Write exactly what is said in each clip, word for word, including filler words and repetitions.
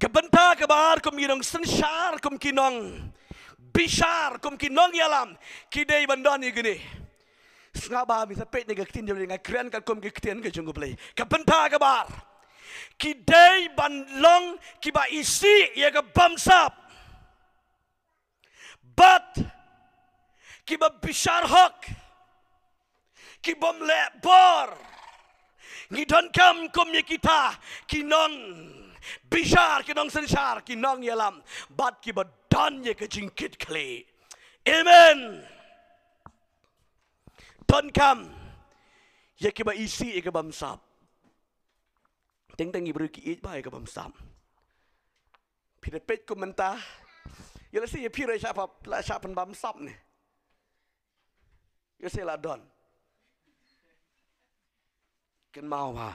Ka bynta kaba ar, kum ki nongsynshar, kum ki nongbishar, kum ki nongïalam, ki dei ban don ïa kine. Sngap bha, mynta peit na ka ktien jong U Blei, nga kren katkum ka ktien ka jong U Blei. Ka bynta kaba ar, ki dei ban long kiba isih ïa ka bamsap, bad kiba bishar hok, ki bym leh bor. Ngi donkam kum ïa kita ki nongbishar, ki nongsynshar, ki nongïalam, bad kiba don ïa ka jingkitkhlieh. Amen. Donkam ïa kiba isih ïa ka bamsap. Teng teng ki briew ki ïeit bha ïa ka bamsap. Phi da peit kum mynta, ïa lehse ïa phi ruh shah pha, la shah pynbamsap ne. Ïa lehse la don. Kynmaw bha.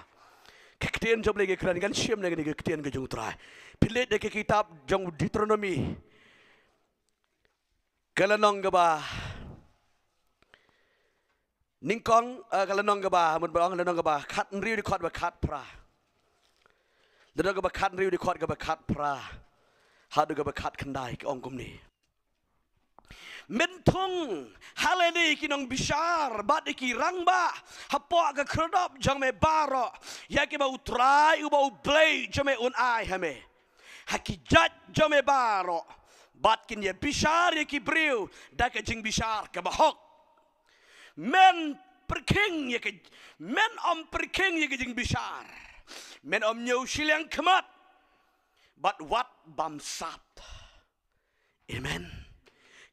Ka ktien jong U Blei ka kren, ngan shim na kane ka ktien ka jong U Trai. Phi leit na ka kitab jong Deuteronomi, ka lynnong kaba nyngkong, eh, ka lynnong kaba, mut ba ong lynnong kaba khathynriew, dkhot ba khatphra. Lynnong kaba khathynriew, dkhot kaba khatphra haduh kaba khatkhyndai, ka ong kumne: Men thung ha lade ïa ki nongbishar bad ïa ki rangbah hapoh ka khyrdop jong me baroh, ïa kiba U Trai uba U Blei jong me un ai ha me ha ki jait jong me baroh, bad kin ïa bishar ïa ki briew da ka jingbishar kaba hok. Men pyrkhing ïa ka, men ym pyrkhing ïa ka jingbishar. Men ym ñiew shiliang khmat bad wat bamsap. Amen.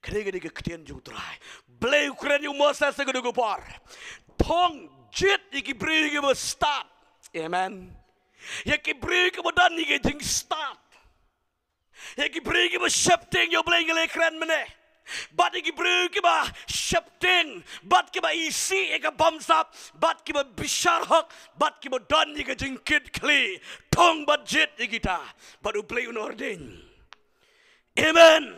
Kane ka dei ka ktien jong U Trai. Blei u kren ïa u Moses ha kane ka por: Thung, jied ïa ki briew kiba stad. Amen. Ïa ki briew kiba don ïa ka jingstad. Ïa ki briew kiba sheptieng ïa U Blei, nga la kren mynne. Bad ïa ki briew kiba sheptieng, bad kiba isih ïa ka bamsap, bad kiba bishar hok, bad kiba don ïa ka jingkitkhlieh. Thung bad jied ïa kita, bad U Blei un ordain. Amen.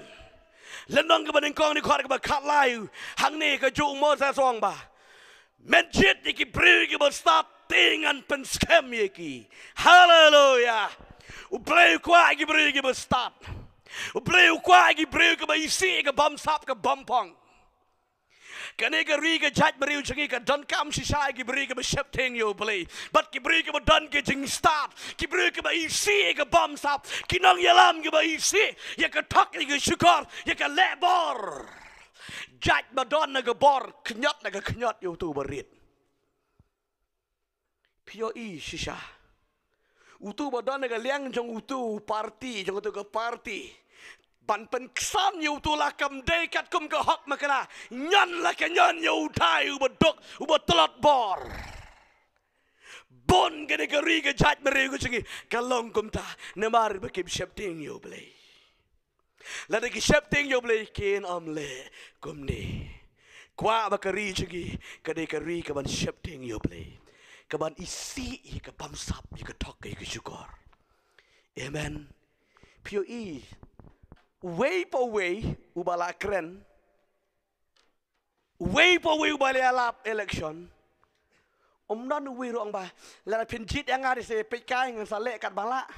Lynnong kaba nyngkong, dkhot kaba khatlai, hangne ka jong u Moses u ong ba: Men jied ïa ki briew kiba stad, te ngan pynskhem ïa ki. Haleluya. U Blei u kwah ïa ki briew kiba stad. U Blei u kwah ïa ki briew kiba isih ïa ka bamsap, ka bamphong. Kane ka ri ka jaitbynriew jong ngi ka donkam shisha ïa ki briew kiba sheptieng ïa U Blei, bad ki briew kiba don ka jingstad, ki briew kiba isih ïa ka bamsap, ki nongïalam kiba isih ïa ka thok, ïa ka shukor, ïa ka leh bor. Jait ba don na ka bor, khñiot na ka khñiot ïa uto uba rit. Phi ïohi shisha, uto uba don na ka liang jong uto u party, jong uto ka party, ban pynksan ïa uto la kam dei katkum ka hok, ma kane ñion la ka ñion ïa utai uba duk, uba tlot bor. Bun kane ka ri ka jaitbynriew ka jong ngi ka long kumta, namar ba kim sheptieng ïa U Blei. Lada ki sheptieng ïa U Blei kin ym leh kumne. Kwah ba ka ri jong ngi ka dei ka ri kaban sheptieng ïa U Blei, kaban isih ïa ka bamsap, ïa ka thok, ïa ka shukor. Amen. Phi ïohi, uwei pa uwei uba la kren, uwei pa uwei uba la ïalap election, um don uwei ruh u ong ba: Lada phin jied ïa nga, te sa peit kai, ngan sa leh katba lah.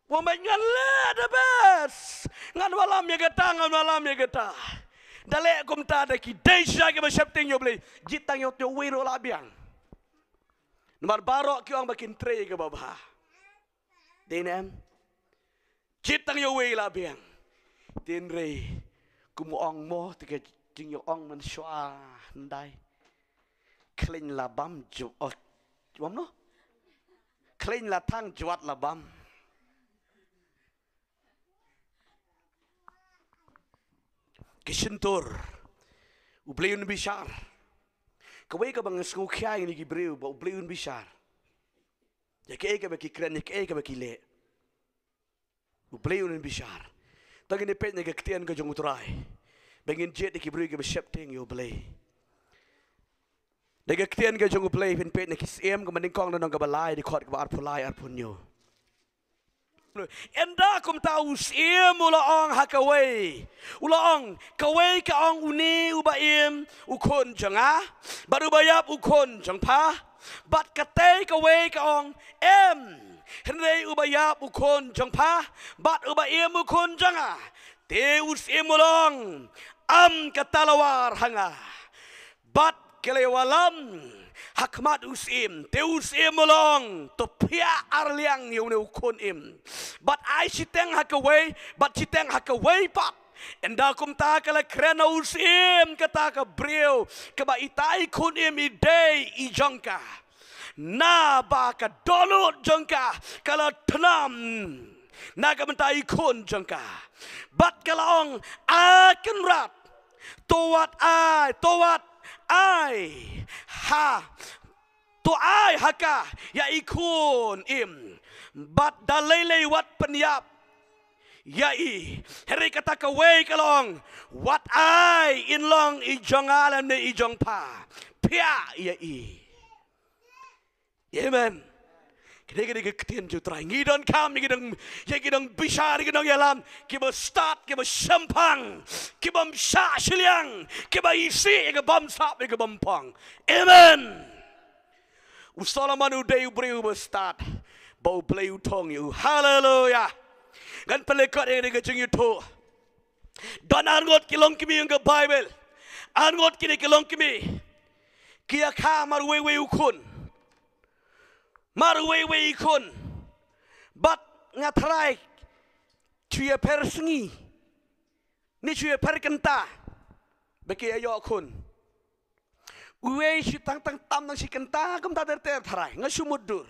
U ong ba: Ngan leh the best, ngan wallam ïa kata, ngan wallam ïa kata. Da leh kumta, da ki dei shisha kiba sheptieng ïa U Blei. Jied tang ïa uwei ruh la biang. Namar baroh ki ong ba kin trei ïa kaba bha. Dei ne em? Jied tang ïa uwei la biang. Hynrei kum u ong mo, te ka jingïaong mynshuwa hyndai: Khleiñ la bam ju-, oh, bam no? Khleiñ la thang, jwat la bam. Ki shyntur. U Blei un bishar. Kawei kaba nga sngewkhia ïa ngi ki briew ba U Blei un bishar ïa kaei kaba ki kren, ïa kaei kaba ki leh. U Blei un bishar. To ngin peit na ka ktien ka jong U Trai, ba ngin jied ïa ki briew kiba sheptieng ïa U Blei. Na ka ktien ka jong U Blei, phin peit na Ki Syiem kaba nyngkong, lynnong kaba lai, dkhot kaba arphew lai, arphew hynñiew. Ynda kumta u syiem u la ong ha kawei, u la ong: Kawei ka ong, une uba im u khun jong nga, bad uba ïap u khun jong pha. Bad katei kawei ka ong: Em, Hynrei uba ïap u khun jong pha, bad uba im u khun jong nga, te u syiem u long, ym ka talwar ha nga. Bad ki la ïalam ha khmat u syiem, te u syiem u long, to phiah arliang ïa une u khun im. Bad ai shiteng ha kawei, bad shiteng ha kawei pat. Ynda kumta ka la kren ha u syiem kata ka briew, kaba itai i khun im i dei i jong ka. Naba ka dohnud jong ka, ka la tnam na ka bynta i khun jong ka. Bad ka la ong, A Kynrad, to wat ai, to wat ai ha, to ai ha ka ïa i khun im. Bad da lei lei wat pynïap ïa i. Hynrei kata kawei ka la ong, wat ai in long i jong nga lymne i jong pha. Phiah ïa i. Amen. Kine, kine ki ktien jong u Trai. Ngi donkam ïa ki nong, ïa ki nongbishar, ïa ki nongïalam kiba stad, kiba shemphang, ki bym shah shiliang, kiba isih ïa ka bamsap, ïa ka bamphong. Amen. U Solomon u dei u briew uba stad, ba U Blei u thung ïa u. Haleluya. Ngan pynleit kat ïa kane ka jingïathuh. Don arngut ki longkmie jong ka Baibl. Arngut kine ki longkmie ki ïa kha mar uwei uwei u khun. Mar uwei uwei u khun. Bad nga tharai, shu ïapher sngi, ne shu ïapher kynta, ba ki ïa ïoh khun. Uwei shu tang tang tam tang shi kynta, kumta ter ter tharai, nga shu mutdur.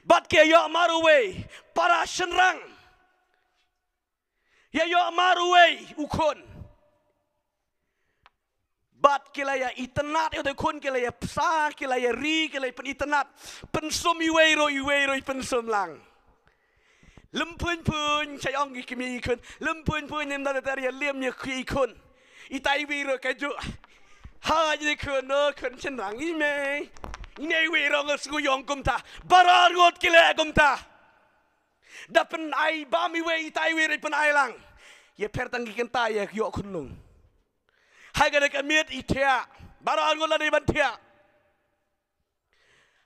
Bad ki ïa ïoh mar uwei, para shynrang. Ïa ïoh mar uwei u khun. Bad ki la ïa itynnad ïa uta u khun, ki la ïa bsa, ki la ïa ri, ki la ïa pynitynnad. Pynsum iwei ruh, iwei ruh i pynsum lang. Lym phuiñ phuiñ, shai ong ki kmie i khun. Lym phuiñ phuiñ, ym da ter ïa lem ïa ki i khun. Itai iwei ruh kajuh. Ha, ïa i khun, o khun shynrang i mei. Ine iwei ruh nga sngew ïong kumta. Baroh arngut ki leh kumta. Da pynai bam iwei, itai iwei ruh i pynai lang. Ïapher tang ki kynta ïa ïoh khunlung. Ha kane ka miet i thiah. Baroh arngut la dei ban thiah.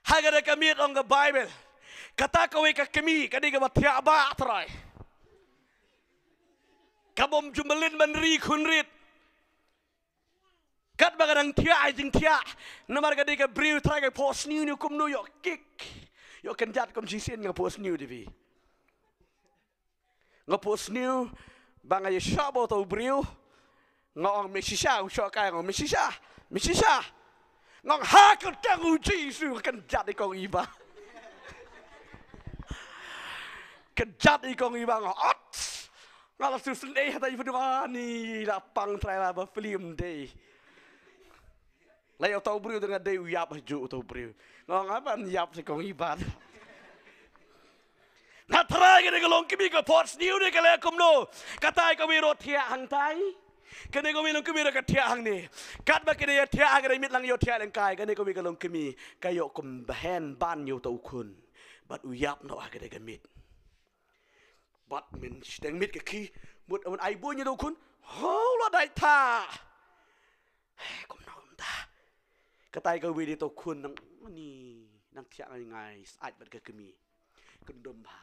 Ha kane ka miet ong ka Baibl, kata kawei ka kmie ka dei kaba thiah bha Trai. Ka bym ju mlien ban ri khun rit. Katba ka dang thiah ai jingthiah, namar ka dei ka briew Trai, ka phohsniew ne kumno, ïoh kik, ïoh kynjat kum shisien. Nga phohsniew da phi. Nga phohsniew ba nga ïa shoh bad uta u briew. Nga ong, me shisha, u shoh kai, nga ong, me shisha, me shisha. Nga ong, ha ka kyrteng u Jisu, kynjat i kong Iba. Kynjat i kong Iba, nga ong, ot. Nga la shu sngewsih hatai phi dei ani la pang Trai la ba film dei. La ïa uta u briew, nga dei u ïap ha ju uta u briew. Nga ong, nga ban ïap sa kong Iba. Nga tharai kane ka longkmie ka phohsniew ne ka leh kumno. Katai kawei ruh thiah hangtai. Kane kawei longkmie ruh ka thiah hangne. Katba kine ïa thiah ha kane miet lang ïoh thiah lyngkai. Kane kawei ka longkmie ka ïoh kum bhen ban ïa uta u khun. Bad u ïap noh ha kane ka miet. Bad mynshiteng miet ka khie mut un ai buiñ ïa uta u khun. Ho, la dei tha. He, kumno kumta. Katai kawei de uta u khun nang ni, nang thiah ngai ngai, sait bad ka kmie. Kyndum bha.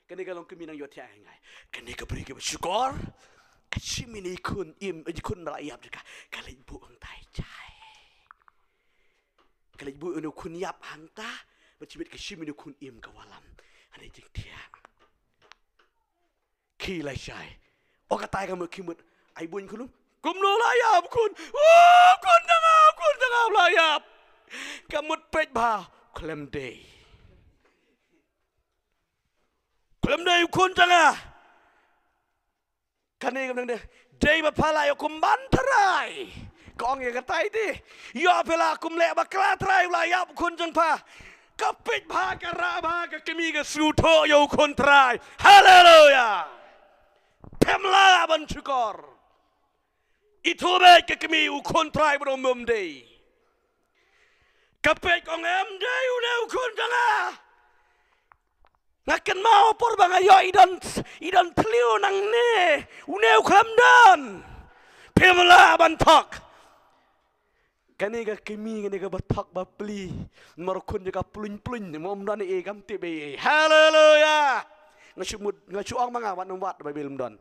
Kane ka longkmie nang ïoh thiah ngai ngai. Kane ka briew kaba shukor. Ka shim ïa i khun im, i khun ba la ïap jong ka. Ka leit buh hangtai jai. Ka leit buh ïa u khun ïap hangta. Bad shibit ka shim ïa u khun im ka wallam. Hane jingthiah. Khie lashai. O katai ka mut khie mut. Ai buiñ khun. Kumno la ïap khun. O khun jong nga, khun jong nga la ïap. Ka mut peit bha. Khlem dei. Khlem dei u khun jong nga. Kane ka mut dei ba pha la ïoh kum ban Trai. Ka ong ïa katai de. Ïoh phi la kum leh bakla Trai, u la ïap u khun jong pha. Ka peit bha, ka rah bha, ka kmie ka sngewthuh ïa u khun Trai. Haleluya. Phim lah ban shukor. Ithuh beit ka kmie, u khun Trai ba dang ym dei. Ka peit ka ong em dei une u khun jong nga. Nga kynmaw por ba nga ïoh i don, i don thliew nangne. Une u khlem don. Phim lah ban thok. Kane ka kmie, kane kaba thok ba pli. Namar u khun jong ka pluin pluin. Mo ym don ei ei, kam tip ei ei. Haleluya. Nga shu mut, nga shu ong ma nga, wat nym wad, Baibl ym don.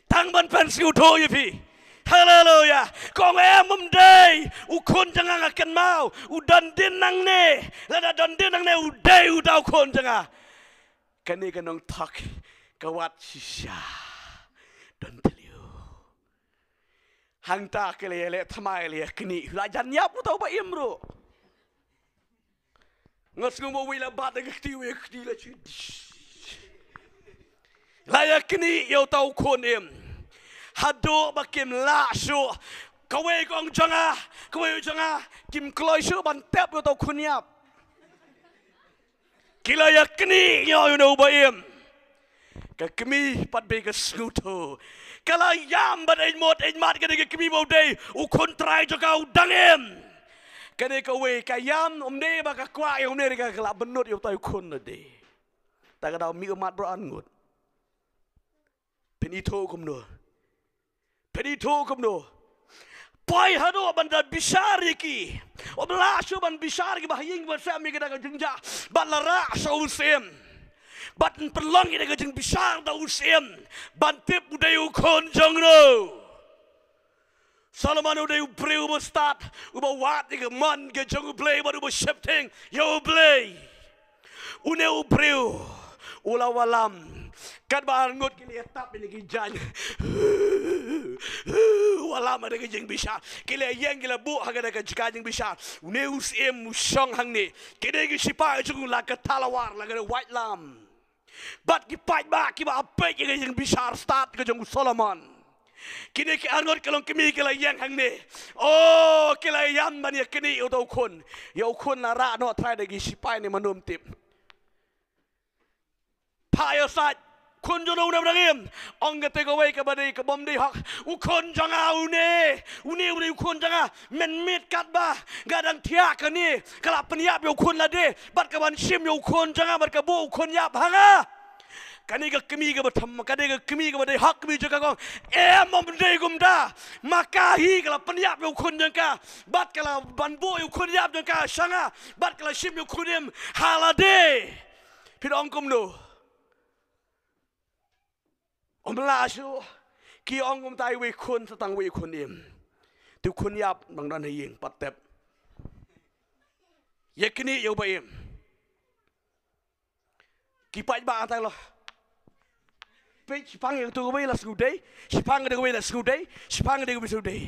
Tang ban pynsngewthuh ïa phi. Haleluya. Kong em, ym dei u khun jong nga, nga kynmaw. U don dien nangne. Lada don dien nangne, u dei uta u khun jong nga. Kane ka nongthok ka wad shisha. Don thliew. Hangta ki la ïaleh thymmai, la ïaknieh, la jan ïap uta uba im ruh. Nga sngew ba uwei la bat da ka kti, uwei ka kti la shi. La ïaknieh ïa uta u khun im. Haduh ba kim lah shuh. Kawei ka ong jong nga, kawei jong nga, kim kloi shuh ban tep ïa uta u khun ïap. Ki la ïaknieh ïa uno uba im. Ka kmie pat bad ka sngewthuh. Ka la ïam bad ïeit mut ïeit mad, ka dei ka kmie ba u dei u khun trai jong ka u dang im. Kane kawei ka ïam, ym dei ba ka kwah ïa une, ka la bynnud ïa uta u khun lade. Ta ka daw mih u mat baroh arngut. Pynithuh kumno? Pynithuh kumno? Poi haduh ban da bishar ïa ki. Ym lah shuh ban bishar ïa ki ba ha ïing ba sem ïa ki da ka jingjia. Bad la rah sha u syiem. Bad pynlong ïa ka jingbishar da u syiem. Ban tip u dei u khun jong no. Solomon u dei u briew uba stad, uba wad ïa ka mon ka jong U Blei, bad uba sheptieng ïa U Blei. Une u briew u la wallam. Katba arngut ki la tap ïa ki jaiñ. Wallam ha ka jingbishar. Ki la ïeng, ki la buh ha ka jingbishar. Une u syiem u shong hangne. Ki dei ki shipai jong u, la ka talwar, la ka white lam. Bad ki paidbah kiba peit ïa ka jingbishar stad ka jong u Solomon. Kine ki arngut ki long kmie, ki la ïeng hangne. Oh, ki la ïam ban ïaknieh ïa uta u khun. Ïa u khun la rah noh trai da ki shipai ne mano ym tip. Phah ïa u sait. Khun jong no une ba dang im. Ong kata kawei kaba dei, kaba ym dei hok. U khun jong nga une. Une u dei u khun jong nga. Mynmiet katba nga dang thiah kane, ka la pynïap ïa u khun lade, bad ka ban shim ïa u khun jong nga, bad ka buh u khun ïap ha nga. Kane ka kmie kaba tham, kane ka kmie kaba dei hok, kmie jong ka kong. Em, ym dei kumta. Ma ka hi ka la pynïap ïa u khun jong ka, bad ka la ban buh ïa u khun ïap jong ka sha nga, bad ka la shim ïa u khun im ha lade. Phi ong kumno? Ym lah shuh. Ki ong kumta, iwei i khun sa tang iwei i khun im. Te u khun ïap, nang don ha ïing pat tep. Ïaknieh ïa uba im. Ki paidbah tang la peit, shiphang ïa katu kawei la sngewdei, shiphang ïa katu kawei la sngewdei, shiphang ïa katu kawei la sngewdei.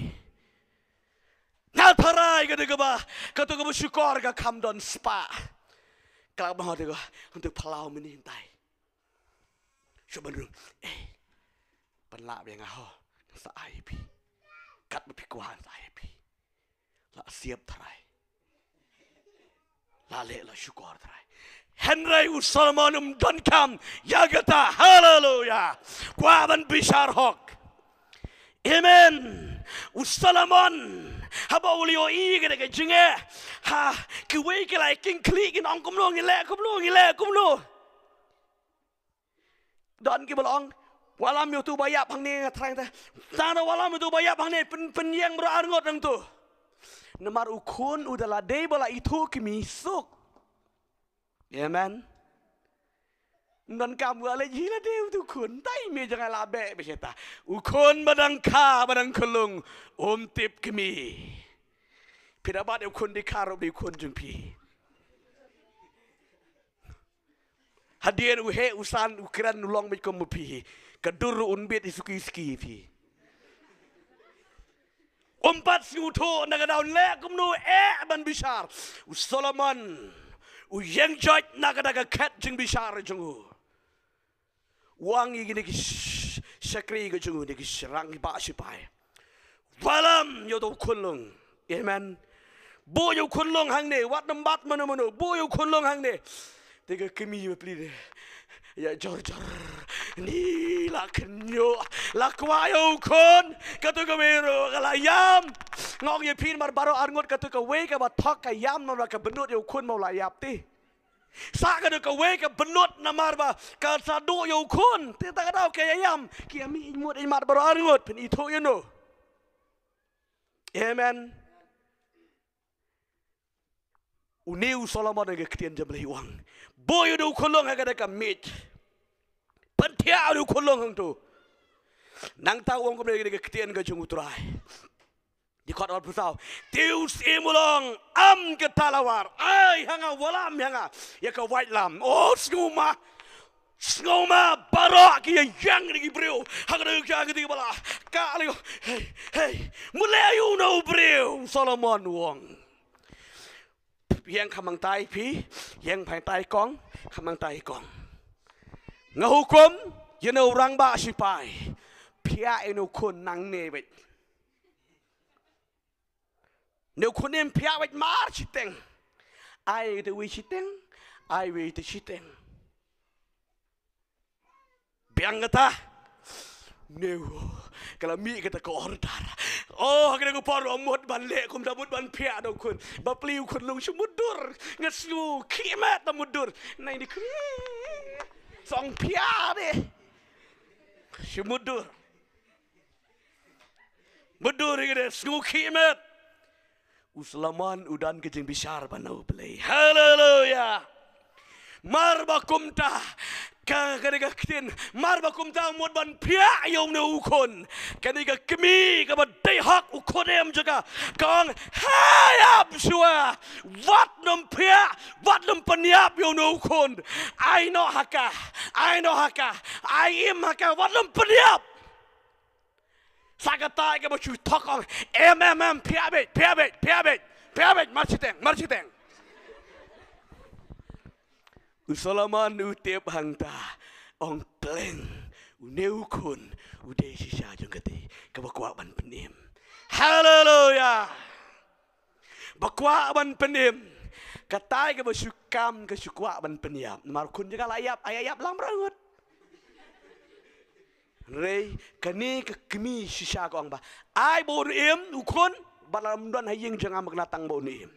Nga tharai katu kaba, katu kaba shukor ka kham don spah. Ka la ban hot ïa ka, hangtu phyllaw mynne hyntai. Shu ban rung. Eh. Pynlah biang nga ho. Sa ai phi. Katba phi kwah sa ai phi. La siap tharai. La leh la shukor tharai. Hynrei u Solomon um donkam ïa kata. Haleluya. Kwah ban bishar hok. Amen. U Solomon haba u la ïohi ïa kata ka jingeh, ha, kiwei ki la ïa king khlieh, kin ong kumno, ngi leh kumno, ngi leh kumno. Don kiba la ong, wallam ïa utu ba ïap hangne, nga thrang te. Tang da wallam ïa utu ba ïap hangne, pyn, pynïeng baroh arngut nangtu. Namar u khun u da la dei ba la ithuh kmie suk. Amen. Ym donkam u leh hi lade utu khun. Tai me jong nga la beh beh shata. U khun ba dang kha, ba dang khyllung, um tip kmie. Phi da bat ïa u khun dei kha ruh, dei u khun jong phi. Hadien u heh u san u kren u long beit kum u phi. Ka dur ruh un bit i suki suki phi. Um pat sngewthuh na ka daw leh kumno eh ban bishar. U Solomon u ïeng joit na kata ka khet jingbishar jong u. U ong ïa kine ki sh-, shakri ka jong u, ne ki shrang, ki bah shipai. Wallam ïa uto u khunlung. Amen. Buh ïa u khunlung hangne, wat nym bat mano mano. Buh ïa u khunlung hangne. Te ka kmie ba pli de ïa jor jor. Ni la kynnoh, la kwah ïa u khun. Kato kawei ruh ka la ïam. Nga ong ïa phi namar baroh arngut kato kawei kaba thok ka ïam namar ka bynnud ïa u khun ba u la ïap te. Sa kato kawei ka bynnud namar ba ka sa duh ïa u khun. Te ta ka daw ka ïam. Ki ïa mih ïa mut ïa mat baroh arngut, phin ithuh ïa no. Amen. Une u Solomon ha ka ktien jong U Blei u ong, buh ïa une u khunlung ha kane ka miej. Pynthiah une u khunlung hangto. Nangta u ong kumne ha kane ka ktien ka jong U Trai. Dkhot arphew saw. Te u syiem u la ong, ym, kata la war. Ai ha nga, wallam ha nga ïa ka waitlam. O, sngewma. Sngewma baroh ki ïeng ïa ki briew. Ha kane ka ktien ba la ka lei. Hei, hei. Mut leh ïa uno u briew, Solomon u ong. Ïeng kham hangtai phi, ïeng kham hangtai kong, kham hangtai kong. Nga hukum ïa une u rangbah shipai. Phiah ïa une u khun nangne beit. Une u khun im, phiah beit mar shiteng. Ai te wei shiteng, ai wei te shiteng. Biang kata. Une u, ka la mih kata ka order. O, ha kane ka por ym mut ban leh kumta, mut ban phiah da u khun. Bapli u khunlung shu mutdur. Nga sngew khih met da mutdur. Nai ni khun. Song phiah de. Shu mutdur. Mutdur ïa kane, sngew khih met. U Solomon u don ka jingbishar ban ïa U Blei. Haleluya. Mar ba kumta, ka, kane ka ktien, mar ba kumta mut ban phiah ïa une u khun. Kane ka kmie kaba dei hok, u khun im jong ka, ka ong, ha ïap shuwa. Wat nym phiah, wat nym pynïap ïa une u khun. Ai noh ha ka, ai noh ha ka, ai im ha ka, wat nym pynïap. Sa kata kaba shu thok ong, em, em, em, phiah beit, phiah beit, phiah beit, phiah beit, mar shiteng, mar shiteng. U Solomon u tip hangta, ong pleng, une u khun u dei shisha jong kata kaba kwah ban pynim. Haleluya. Ba kwah ban pynim. Kata kaba shu kam ka shu kwah ban pynïap. Namar khun jong ka la ïap, ai ïap lang bra ngut. Hynrei kane ka kmie shisha ka ong ba, ai ba un im u khun, bad lada ym don ha ïing jong nga ma kane tang ba un im.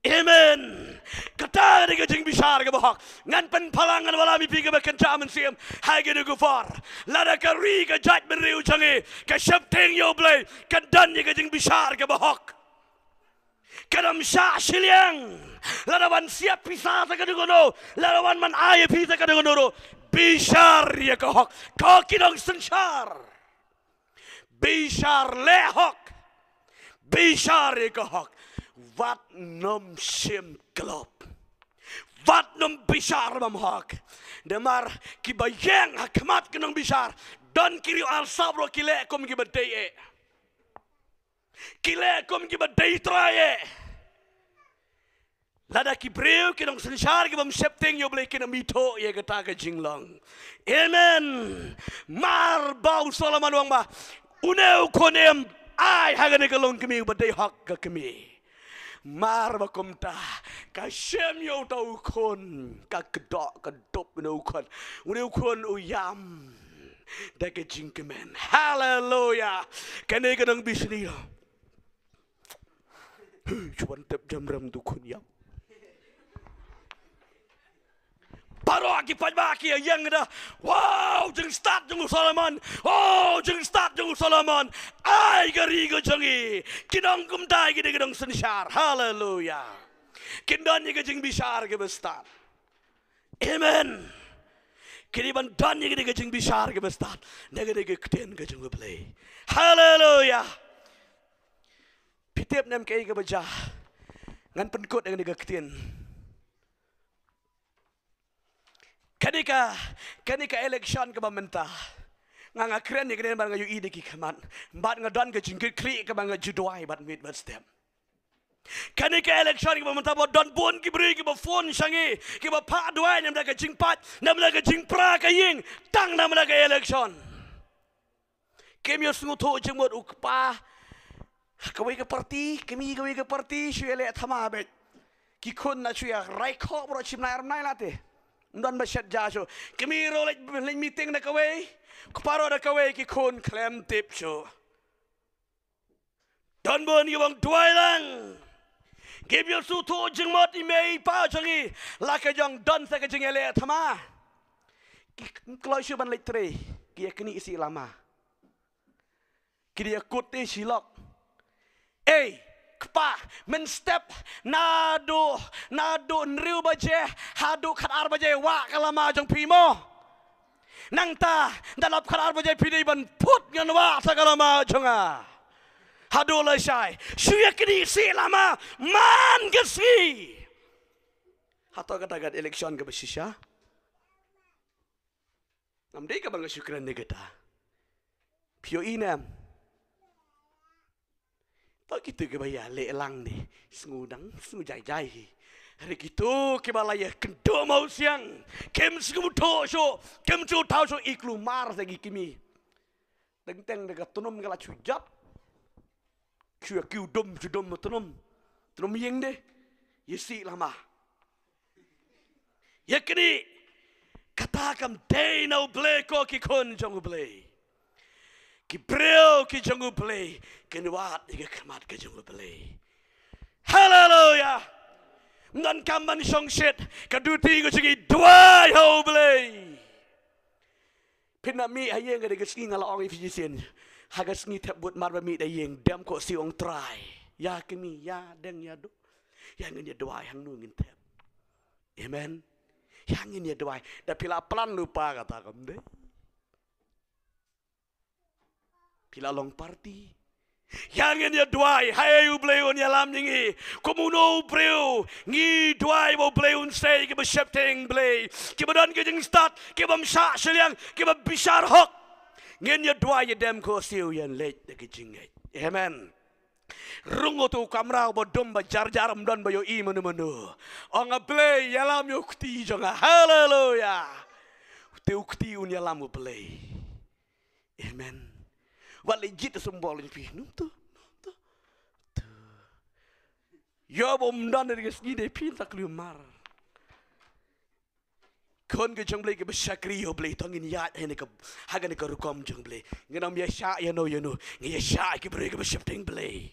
Amen. Kata ka dei ka jingbishar kaba hok. Ngan pynpaw lang, ngan wallam ïa phi kaba kynja mynsiem ha kane ka por. Lada ka ri ka jaitbynriew jong ngi ka sheptieng ïa U Blei, kan don ïa ka jingbishar kaba hok. Kan ym shah shiliang. Lada wan siap pisa sa ka dei kano, lada wan man ai pisa ka dei kano ruh, bishar ïa ka hok. Ko ki nongsynshar, bishar leh hok. Bishar ïa ka hok. Wat nym shim klop. Wat nym bishar bymhok. Namar kiba ïeng ha khmat ki nongbishar, don ki riew arsap ruh ki leh kum kiba dei eh. Ki leh kum kiba dei trai eh. Lada ki briew ki nongsynshar ki bym sheptieng ïa U Blei, kin ym ithuh ïa kata ka jinglong. Amen. Mar ba u Solomon u ong ba une u khun im, ai ha kane ka longkmie uba dei hok ka kmie. Mar ba kumta ka shem ïa uta u khun, ka kdoh ka dup une u khun. Une u khun u ïam da ka jingkmen. Haleluya. Kane ka nongbishni ruh. Hu, shu wan tep jamrem tu khun ïap. Baroh ki paidbah ki ïeng da. Wow, jingstad jong u Solomon. Oh, jingstad jong u Solomon. Ai ka ri ka jong ngi. Ki nongkumta ki dei ki nongsynshar. Haleluya. Kin don ïa ka jingbishar kaba stad. Amen. Kin ïa ban don ïa ka jingbishar kaba stad na ka ktien ka jong U Blei. Haleluya. Phi tip ne em kaei kaba jia? Ngan pynkut ïa kane ka ktien. Kane ka, kane ka election kaba mynta, nga, nga kren ïa kane namar nga ïohi da ki khmat bad nga don ka jingkitkhlieh kaba nga ju duwai bad miet bad step. Kane ka election kaba mynta ba don bun ki briew kiba phone sha ngi, kiba phah duwai namar ka jingpait, namar ka jingpra ka ïing, tang namar ka election. Kim ïohsngew tho jingmut u kpa kawei ka party, kmie kawei ka party, shu ïaleh thma beit. Ki khun na shu ïa rai khoh baroh, shim nai ar nai lade. Ym don ba shet ja shuh. Kmie ruh leit, leit meeting da kawei, kpa ruh da kawei, ki khun khlem tip shuh. Don bun kiba ong duwai lang. Kim ïohsngew tho jingmut i mei i pa jong ngi, la ka jong don sa ka jingïaleh thma. Ki kloi shuh ban leit trei, ki ïa knieh shi lama. Ki dei ïa kut te shi lok. Ei, kpa, mynstep, naduh, naduh hynriew baje haduh khatar baje, wah ka lama jong phi mo. Nangta da la khatar baje phi dei ban put, ngan wah sa ka lama jong nga. Haduh lashai, shu ïa knieh sih lama man ka sngi. Hato kata ka election kaba shisha? Ngam dei kaba nga shu kren ïa kata. Phi ïohi ne em? To kito kiba ïaleh lang ne, sngew dang sngew jai jai hi. Hynrei kito kiba la ïakynduh mawsiang, kim sngewthuh shuh, kim sngewthuh shuh, i kulmar sa ki kmie. Teng teng da ka tnum ka la shu jop. Shu ïa kiew dum, shu dum tnum. Tnum ïing de. Ïa sih lama. Ïa knieh. Kata kam dei na U Blei ko ki khun jong U Blei. Ki briew ki jong U Blei kin wad ïa ka khmat ka jong U Blei. Haleluya. Ym don kam ban shongshit, ka duty ka jong ngi duwai ha U Blei. Phin da mih ha ïing, ka dei ka sngi nga la ong ïa phi shisien. Ha ka sngi thep bud mar ba mih da ïing, dem khohsiew, ong Trai, ïa kmie, ïa deng, ïa duh. Ïa ngin ïa duwai hangno ngin thep. Amen. Ïa ngin ïa duwai. Da phi la plan lypa kata kam dei. Phi la long party. Ïa ngin ïa duwai, haei U Blei un ïalam ïa ngi. Kum uno u briew, ngi duwai ba U Blei un sei kiba sheptieng Blei, kiba don ka jingstad, kibym shah shiliang, kiba bishar hok. Ngin ïa duwai, ïa dem khohsiew, ïa leit da ka jingngeit. Amen. Rung uto u kamra uba dum ba jar jar, ym don ba ïohi mano mano. Ong, A Blei, ïalam ïa u kti jong nga. Haleluya. Uto u kti un ïalam U Blei. Amen. Wat leit jied symbol jong phi. Num tu, num tu, tu. Ïoh ba ym don ïa ka sngi, dei phi sa kliar mar. Khun ka jong U Blei kiba shakri ïa U Blei, to ngin ïaid ha kane ka, ha kane ka rukom jong U Blei. Ngin ym ïa shah ïano ïano, ngin ïa shah ïa ki briew kiba sheptieng Blei.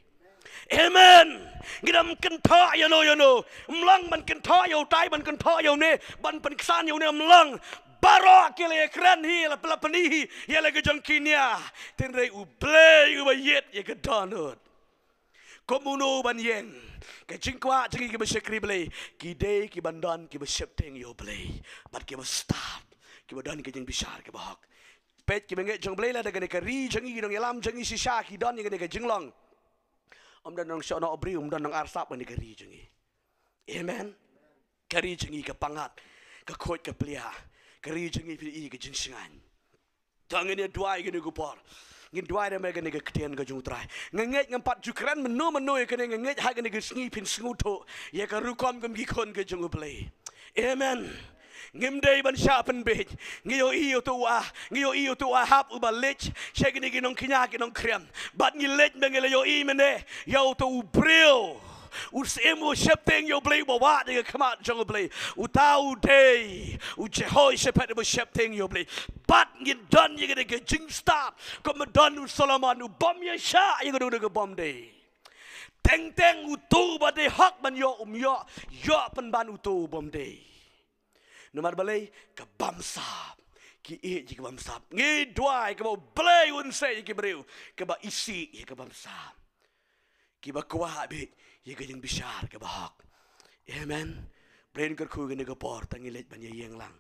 Amen. Ngin ym kynthoh ïano ïano. Ym long ban kynthoh ïa utai, ban kynthoh ïa une, ban pynksan ïa une, ym long. Baroh ki la ïakren hi, la, la pyni hi ïa la ka jong ki nia. Hynrei U Blei uba ïeit ïa ka dohnud. Kum uno ban ïeng. Ka jingkwah jong ngi kiba shakri Blei, ki dei ki ban don kiba sheptieng ïa U Blei, bad kiba stad, kiba don ka jingbishar kaba hok. Peit, kiba ngeit jong U Blei, lada kane ka ri jong ngi, ki nongïalam jong ngi shisha ki don ïa kane ka jinglong, ym don nongshah noh briew, ym don nongarsap ha kane ka ri jong ngi. Amen. Ka ri jong ngi ka pyngngad, ka khuid ka pliah. Ka ri jong ngi, phi ïohi, ka jingshngaiñ. To ngin ïa duwai kane ka por. Ngin duwai da me kane ka ktien ka jong U Trai. Nga ngeit ngam pat ju kren mynno mynno ïa kane, nga ngeit ha kane ka sngi phin sngewthuh ïa ka rukom kum ki khun ka jong U Blei. Amen. Ngim dei ban shah pynbeit. Ngi ïohi uto u Ah, ngi ïohi uto u Ahab uba leit sha kine ki nongkñia ki nongkhriam. Bad ngi leit, ba ngi la ïohi mynne ïa uto u briew, u syiem uba sheptieng ïa U Blei, uba wad ïa ka khmat jong U Blei. Uta u dei u Jehoshaphat uba sheptieng ïa U Blei. Bad ngin don ïa kane ka jingstad kumba don u Solomon, u bym ïa shah ïa kano kano ka bym dei. Teng teng uto uba dei hok ban ïoh um ïoh, ïoh pynban uto u bym dei. Namar balei? Ka bamsap. Ki ïeit ïa ka bamsap. Ngi duwai kaba U Blei un sei ïa ki briew kiba isih ïa ka bamsap, kiba kwah beit ïa ka jingbishar kaba hok. Amen. Blei un kyrkhu kane ka por, tang ngi leit ban ïa ïeng lang.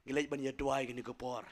Ngi leit ban ïa duwai kane ka por.